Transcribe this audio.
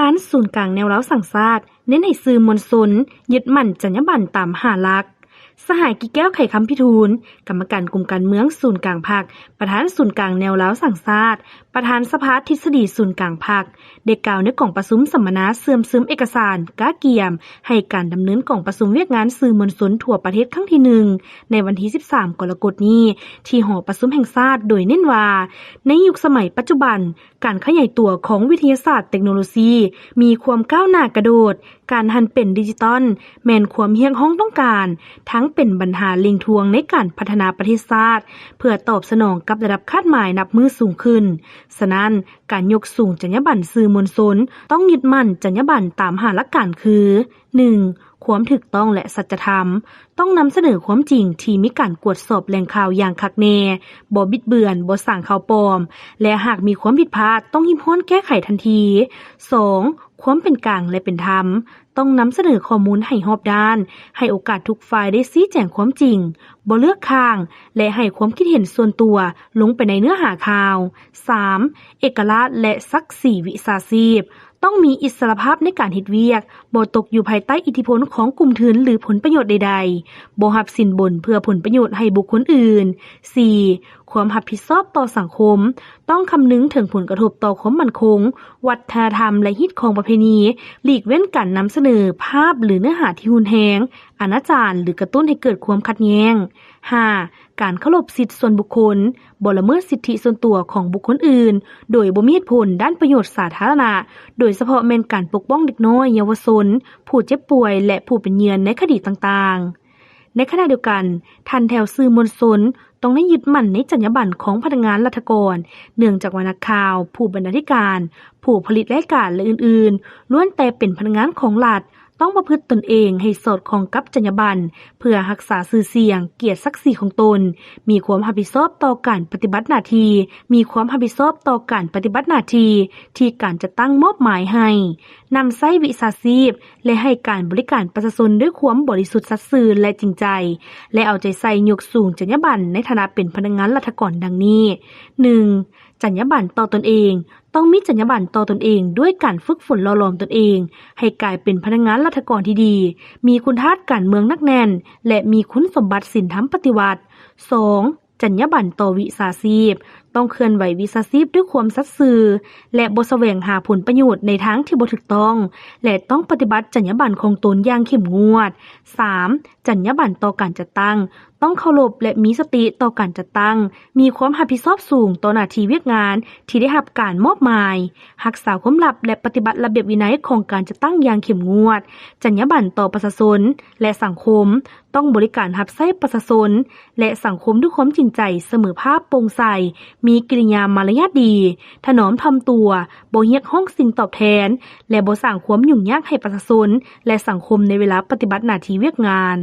ການສູນກາງແນວລາວສ້າງຊາດ ເນັ້ນໃຫ້ສື່ມວນຊົນຍຶດໝັ້ນຈັນຍາບັນຕາມຫ້າຫຼັກ. ສະຫາຍ ກິແກ້ວ ໄຂຄຳພິທູນ, ກຳມະການກົມການເມືອງສູນກາງພັກ, ປະທານສູນກາງແນວລາວສ້າງຊາດ, ປະທານສະພາທິດສະດີສູນກາງພັກ ໄດ້ກ່າວໃນກອງປະຊຸມສຳມະນາເຊື່ອມຊຶມເອກະສານກະກຽມໃຫ້ການດຳເນີນກອງປະຊຸມວຽກງານສື່ມວນຊົນທົ່ວປະເທດຄັ້ງທີໜຶ່ງ ໃນວັນທີສິບສາມ ກໍລະກົດນີ້ ທີ່ຫໍປະຊຸມແຫ່ງຊາດ ໂດຍເນັ້ນວ່າ ໃນຍຸກສະໄໝປັດຈຸບັນ ການຂະຫຍາຍຕົວຂອງວິທະຍາສາດເຕັກໂນໂລຊີມີຄວາມກ້າວໜ້າກະໂດດ, ການຫັນເປັນດິຈິຕອນແມ່ນຄວາມຮຽກຮ້ອງຕ້ອງການ, ທັງເປັນບັນຫາເລັ່ງທວງໃນການພັດທະນາປະເທດຊາດ ເພື່ອຕອບສະໜອງກັບລະດັບຄາດໝາຍນັບມື້ສູງຂຶ້ນ. ສະນັ້ນ, ການຍົກສູງຈັນຍາບັນສື່ມວນຊົນ ຕ້ອງຍຶດໝັ້ນຈັນຍາບັນຕາມຫ້າຫຼັກການຄື ໜຶ່ງ ຄວາມຖືກຕ້ອງ ແລະ ສັດຈະທຳ. ຕ້ອງນຳສະເໜີຄວາມຈິງທີ່ມີການກວດສອບແຫຼ່ງຂ່າວຢ່າງຄັກແນ່, ບໍ່ບິດເບືອນ, ບໍ່ສ້າງຂ່າວປອມ ແລະ ຫາກມີຄວາມຜິດພາດ ຕ້ອງຮີບຮ້ອນແກ້ໄຂທັນທີ. ສອງ ຄວາມເປັນກາງ ແລະ ເປັນທຳ. ຕ້ອງນຳສະເໜີຂໍ້ມູນໃຫ້ຮອບດ້ານ, ໃຫ້ໂອກາດທຸກຝ່າຍໄດ້ຊີ້ແຈງຄວາມຈິງ, ບໍ່ເລືອກຂ້າງ ແລະ ໃຫ້ຄວາມຄິດເຫັນສ່ວນຕົວລົງໄປໃນເນື້ອຫາຂ່າວ. ສາມ ເອກະລາດ ແລະ ສັກສີວິຊາຊີບ. ຕ້ອງມີອິດສະຫຼະພາບໃນການເຮັດວຽກ, ບໍ່ຕົກຢູ່ພາຍໃຕ້ອິດທິພົນຂອງກຸ່ມທຶນ ຫຼື ຜົນປະໂຫຍດໃດໆ, ບໍ່ຮັບສິນບົນເພື່ອຜົນປະໂຫຍດໃຫ້ບຸກຄົນອື່ນ. ສີ່ ຄວາມຮັບຜິດຊອບຕໍ່ສັງຄົມ. ຕ້ອງຄຳນຶງເຖິງຜົນກະທົບຕໍ່ຄວາມໝັ້ນຄົງ, ວັດທະນະທຳ ແລະ ຮີດຄອງປະເພນີ, ຫຼີກເວັ້ນການນຳສະເໜີພາບ ຫຼື ເນື້ອຫາທີ່ຮຸນແຮງ, ອະນາຈານ ຫຼື ກະຕຸ້ນໃຫ້ເກີດຄວາມຂັດແຍ້ງ. ຫ້າ ການເຄົາລົບສິດສ່ວນບຸກຄົນ. ບໍ່ລະເມີດສິດທິສ່ວນຕົວຂອງບຸກຄົນອື່ນ ໂດຍບໍ່ມີເຫດຜົນດ້ານປະໂຫຍດສາທາລະນະ, ໂດຍສະເພາະແມ່ນການປົກປ້ອງເດັກນ້ອຍ, ເຍົາວະຊົນ, ຜູ້ເຈັບປ່ວຍ ແລະ ຜູ້ເປັນເຫຍື່ອໃນຄະດີຕ່າງໆ. ໃນຂະນະດຽວກັນ, ທ່ານແຖວສື່ມວນຊົນຕ້ອງໄດ້ຍຶດໝັ້ນໃນຈັນຍາບັນຂອງພະນັກງານລັດຖະກອນ, ເນື່ອງຈາກວ່ານັກຂ່າວ, ຜູ້ບັນນາທິການ, ຜູ້ຜະລິດລາຍການ ແລະ ອື່ນໆ ລ້ວນແຕ່ເປັນພະນັກງານຂອງລັດ, ຕ້ອງປະພຶດຕົນເອງໃຫ້ສອດຄ່ອງກັບຈັນຍາບັນ ເພື່ອຮັກສາຊື່ສຽງ, ກຽດສັກສີຂອງຕົນ, ມີຄວາມຮັບຜິດຊອບຕໍ່ການປະຕິບັດໜ້າທີ່, ມີຄວາມຮັບຜິດຊອບຕໍ່ການປະຕິບັດໜ້າທີ່ທີ່ການຈັດຕັ້ງມອບໝາຍໃຫ້, ນຳໃຊ້ວິຊາຊີບ ແລະ ໃຫ້ການບໍລິການປະຊາຊົນດ້ວຍຄວາມບໍລິສຸດສັດຊື່ນ ແລະ ຈິງໃຈ ແລະ ເອົາໃຈໃສ່ຍົກສູງຈັນຍາບັນໃນຖານະເປັນພະນັກງານລັດຖະກອນດັ່ງນີ້. ໜຶ່ງ ຈັນຍາບັນຕໍ່ຕົນເອງ. ຕ້ອງມີຈັນຍາບັນຕໍ່ຕົນເອງດ້ວຍການຝຶກຝົນຫຼໍ່ຫຼອມຕົນເອງໃຫ້ກາຍເປັນພະນັກງານລັດຖະກອນທີ່ດີ, ມີຄຸນທາດການເມືອງໜັກແໜ້ນ ແລະ ມີຄຸນສົມບັດສິນທຳປະຕິວັດ. ສອງ ຈັນຍາບັນຕໍ່ວິຊາຊີບ. ຕ້ອງເຄື່ອນໄຫວວິຊາຊີບດ້ວຍຄວາມສັດຊື່ ແລະ ບໍ່ສະແຫວງຫາຜົນປະໂຫຍດໃນທາງທີ່ບໍ່ຖືກຕ້ອງ ແລະ ຕ້ອງປະຕິບັດຈັນຍາບັນຂອງຕົນຢ່າງເຂັ້ມງວດ. ສາມ ຈັນຍາບັນຕໍ່ການຈັດຕັ້ງ. ຕ້ອງເຄົາລົບ ແລະ ມີສະຕິຕໍ່ການຈັດຕັ້ງ, ມີຄວາມຮັບຜິດຊອບສູງຕໍ່ໜ້າທີ່ວຽກງານທີ່ໄດ້ຮັບການມອບໝາຍ, ຮັກສາຄວາມລັບ ແລະ ປະຕິບັດລະບຽບວິໄນຂອງການຈັດຕັ້ງຢ່າງເຂັ້ມງວດ. ຈັນຍາບັນຕໍ່ປະຊາຊົນ ແລະ ສັງຄົມ. ຕ້ອງບໍລິການຮັບໃຊ້ປະຊາຊົນ ແລະ ສັງຄົມດ້ວຍຄວາມຈິງໃຈ, ສະເໝີພາບ, ໂປ່ງໃສ, ມີກິລິຍາມາລະຍາດດີ, ຖະໜອມຖ່ອມຕົວ, ບໍ່ຮຽກຮ້ອງສິ່ງຕອບແທນ ແລະ ບໍ່ສ້າງຄວາມຫຍຸ້ງຍາກໃຫ້ປະຊາຊົນ ແລະ ສັງຄົມໃນເວລາປະຕິບັດໜ້າທີ່ວຽກງານ.